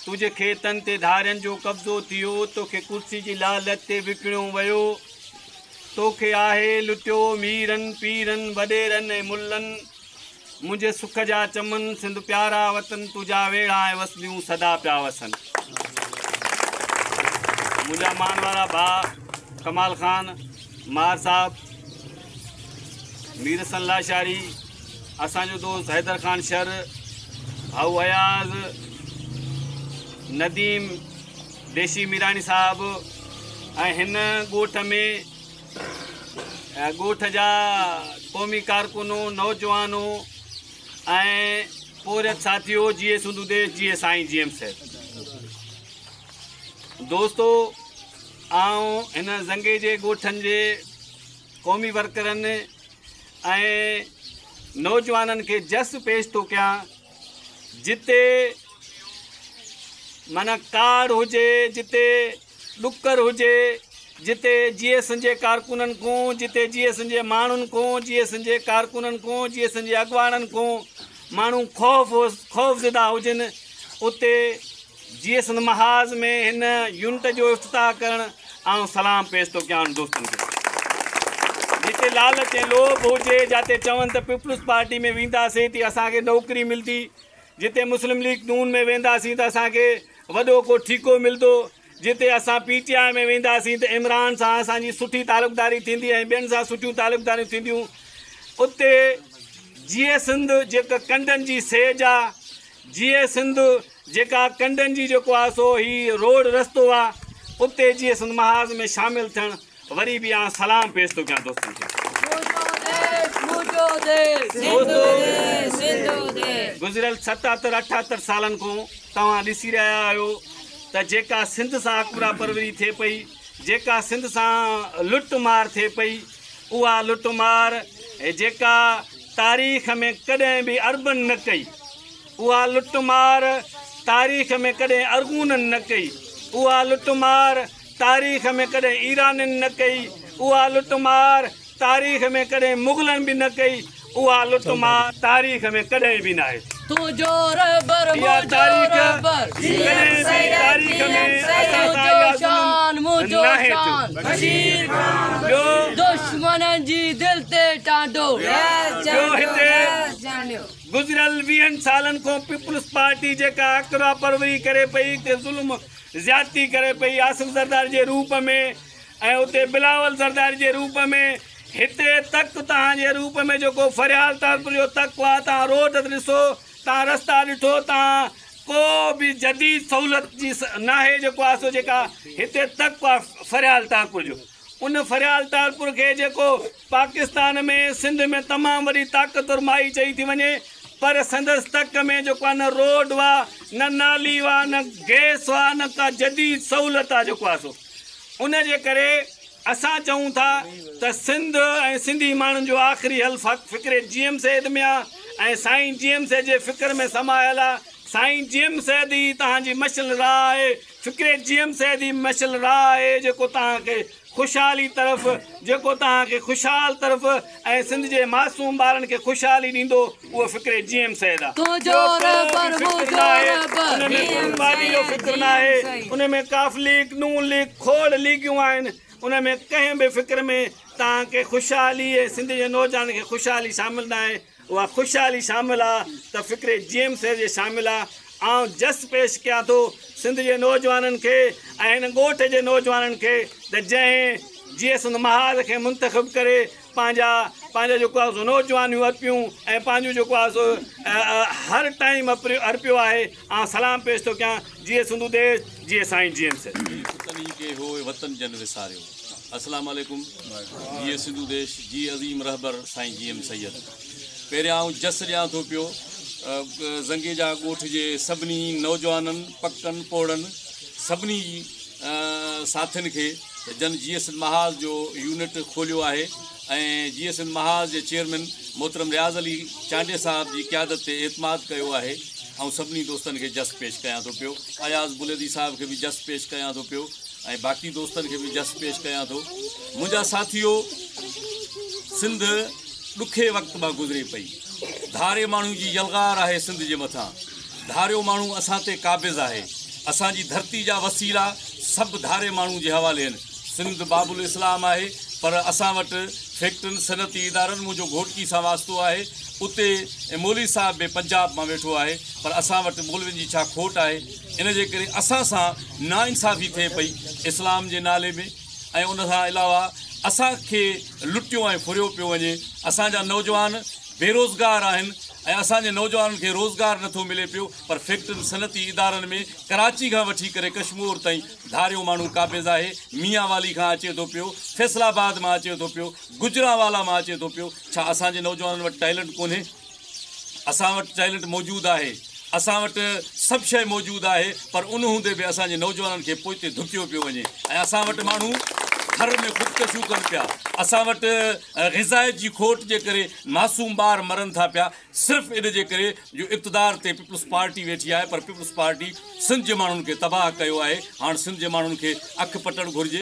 تنهنجي کيتن تي ڌارين جو قبضو ٿيو، توکي ڪرسي جي لالچ تي وڪڻيو ويو، توکي آهي لٽيو ميرن، پيرن، وڏيرن ۽ ملن. منهنجي سک جا چمن، سنڌ پيارا وطن، تنهنجا ويڙها ۽ وسنديون سدا پيا وسن. منهنجا مان وارا ڀاء ڪمال خان مار صاحب، مير حسن لاشاري، اسان جو دوست حيدر خان شر، ڀائو اياز، نديم ديشي ميراڻي صاحب ۽ هن ڳوٺ ۾ ڳوٺ جا قومي ڪارڪنو، نوجوانو ۽ پورهيت ساٿيو جيئي سنڌو ديس جيئي سائين جي ايم سيد. دوستو آئون هن زنگي جي ڳوٺن جي قومي ورڪرن ۽ نوجوانن کي جس پيش ٿو ڪيان جتي معنيٰ ڪاڙ هجي جتي ڏڪر هجي جتي جي ايس جي ڪارڪنن کون جتي جي ايس جي ماڻهن کون جي ايس جي ڪارڪنن کون جي ايس جي اڳواڻن کون ماڻهو خوف خوف زده هجن اتي جيئي سنڌ محاذ ۾ هن يونٽ جو افتتاح ڪرڻ آئون سلام پيش ٿو ڪيان دوستن کي. جتي لالچ ۽ لوڀ هجي، جاتي چون ته پيپلز پارٽي ۾ وينداسين ته اسان کي نوڪري ملدي، جتي مسلم ليگ نون ۾ وينداسين ته اسان کي وڏو ڪو ٺيڪو ملدو، جتي اسان پي ٽي آء ۾ وينداسين ته عمران سان اسان جي سٺي تعلقداري ٿيندي ۽ ٻين سان سٺيون تعلقداريون ٿينديون، اتي جيئي سنڌ جيڪا ڪنڊن جي سيج آ، جيئي سنڌ جيڪا ڪنڊن جي جيڪو آ سو هي روڊ رستو آ اتي جيئي سنڌ محاذ ۾ شامل ٿيڻ وري به آن سلام پيش ٿو ڪيان دوستن کي. دوستو گذريل 77 78 سالن کان توهان ڏسي رهيا آهيو ته جيڪا سنڌ سان اقربا پروري ٿئي پئي جيڪا سنڌ سان لٽ مار ٿئي پئي اها لٽ مار جيڪا تاريخ ۾ ڪڏهن به عربن نه ڪئي اها لٽ مار تاريخ ۾ ڪڏهن ارغونن نه ڪئي، اها لٽ مار تاريخ ۾ ڪڏهن ايرانين نه ڪئي، اها لٽ مار تاريخ ۾ ڪڏهن مغلن به نه ڪئي، اها لٽ مار تاريخ ۾ ڪڏهن به ناهي ٿي. اها تاريخ ڪڏهن به تاريخ ۾ اسان سان اها ظلم ناهي ٿيو. ٻيو ٻيو هتي گذريل ويهن سالن کان پيپلز پارٽي جيڪا اقربا پروري ڪري پئي اتي ظلم زيادتي ڪري پئي آصف زرداري جي روپ ۾ ۽ اتي بلاول زرداري جي روپ ۾ هتي تڪ توهان جي روپ ۾ جيڪو فريال تارپور جو تڪ آ توهان روڊ ڏسو توهان رستا ڏٺو توهان ڪو به جديد سهولت جي ناهي جيڪو آ سو جيڪا هتي تڪ آ فريال تارپور جو ان فريال تارپور کي جيڪو پاڪستان ۾ سنڌ ۾ تمام وڏي طاقتور مائي چئي ٿي وڃي پر سندس تڪ ۾ جيڪو آ نه روڊ آ نه نالي آ نه گئس آ نه ڪا جديد سهولت آ جيڪو آ سو ان جي ڪري اسان چئون ٿا ته سنڌ ۽ سنڌي ماڻهن جو آخري حل فڪر جي ايم سيد ۾ آ ۽ سائين جي ايم سيد جي فڪر ۾ سمايل آ سائين جي ايم سيد ئي توهان جي مشعل راهه آهي فڪر جي ايم سيد ئي مشعل راهه آهي جيڪو توهان کي خوشحالي طرف جيڪو توهان کي خوشحال طرف ۽ سنڌ جي معصوم ٻارن کي خوشحالي ڏيندو اهو فڪر جي ايم سيد آ. ٻيو ڪو به فڪر ناهي ان ۾ قرباني جو فڪر ناهي ان ۾ ڪاف ليگ نون ليگ کوڙ ليگيون آهن ان ۾ ڪنهن به فڪر ۾ توهان کي خوشحالي ۽ سنڌ جي نوجوانن کي خوشحالي شامل ناهي اها خوشحالي شامل آ ته فڪر جي ايم سيد جي شامل آ. آئون جس پيش ڪيان ٿو سنڌ جي نوجوانن کي ۽ هن ڳوٺ جي نوجوانن کي ته جنهن جيئي سنڌ محاذ کي منتخب ڪري پنهنجا پنهنجا جيڪو آ سو نوجوانيون ارپيون ۽ پنهنجو جيڪو آ سو هر ٽائيم ارپيو آهي. آئون سلام پيش ٿو ڪيان. جيئي سنڌو ديس جيئي سائين جي ايم سيد. جي ستن ئي ڪي هوء وطن جن وساريو. السلام عليڪم جيئي سنڌو ديش جيئي عظيم رهبر سائين جي ايم سيد. پهريان آئون جس ڏيان ٿو پيو زنگيجا ڳوٺ جي سڀني نوجوانن پڪن پوڙهن سڀني ساٿين کي جن جيئي سنڌ محاذ جو يونٽ کوليو آهي ۽ جيئي سنڌ محاذ جي چيئرمين محترم رياض علي چانڊيي صاحب جي قيادت تي اعتماد ڪيو آهي آئون سڀني دوستن کي جس پيش ڪيان ٿو پيو اياز بليدي صاحب کي به جس پيش ڪيان ٿو پيو ۽ باقي دوستن کي به جس پيش ڪيان ٿو منهنجا ساٿيو سنڌ ڏکي وقت مان گذري پئي ڌاري ماڻهو جي يلغار آهي سنڌ جي مٿان ڌاريو ماڻهو اسان تي قابض آهي. اسان جي ڌرتي جا وسيلا سڀ ڌاري ماڻهو جي حوالي آهن. سنڌ باب الاسلام آهي پر اسان وٽ فيڪٽرين، صنعتي ادارن، منهنجو گهوٽڪي سان واسطو آهي، اتي مولوي صاحب به پنجاب مان ويٺو آهي پر اسان وٽ مولوين جي ڇا کوٽ آهي؟ ان جي ڪري اسان سان ناانصافي ٿئي پئي اسلام جي نالي ۾ ۽ ان کان علاوه اسان کي لٽيو ۽ ڦريو پيو وڃي. اسان جا نوجوان بيروزگار آهن ۽ اسان جي نوجوانن کي روزگار نٿو ملي پيو پر فيڪٽرين، صنعتي ادارن ۾ ڪراچي کان وٺي ڪري ڪشمور تائين ڌاريو ماڻهو قابض آهي، ميان والي کان اچي ٿو پيو، فيصل آباد مان اچي ٿو پيو، گجرانوالا مان اچي ٿو پيو، ڇا اسان جي نوجوانن وٽ ٽيلنٽ ڪونهي؟ اسان وٽ ٽيلنٽ موجود آهي، اسان وٽ سڀ شيء موجود آهي پر ان هوندي به اسان جي نوجوانن کي پوئتي ڌڪيو پيو وڃي ۽ اسان وٽ ماڻهو ٿر ۾ خودڪشيون ڪن پيا، اسان وٽ غذائيت جي کوٽ جي ڪري معصوم ٻار مرن ٿا پيا، صرف ان جي ڪري جو اقتدار تي پيپلز پارٽي ويٺي آهي پر پيپلز پارٽي سنڌ جي ماڻهن کي تباهه ڪيو آهي، هاڻ سنڌ جي ماڻهن کي اک پٽڻ گهرجي.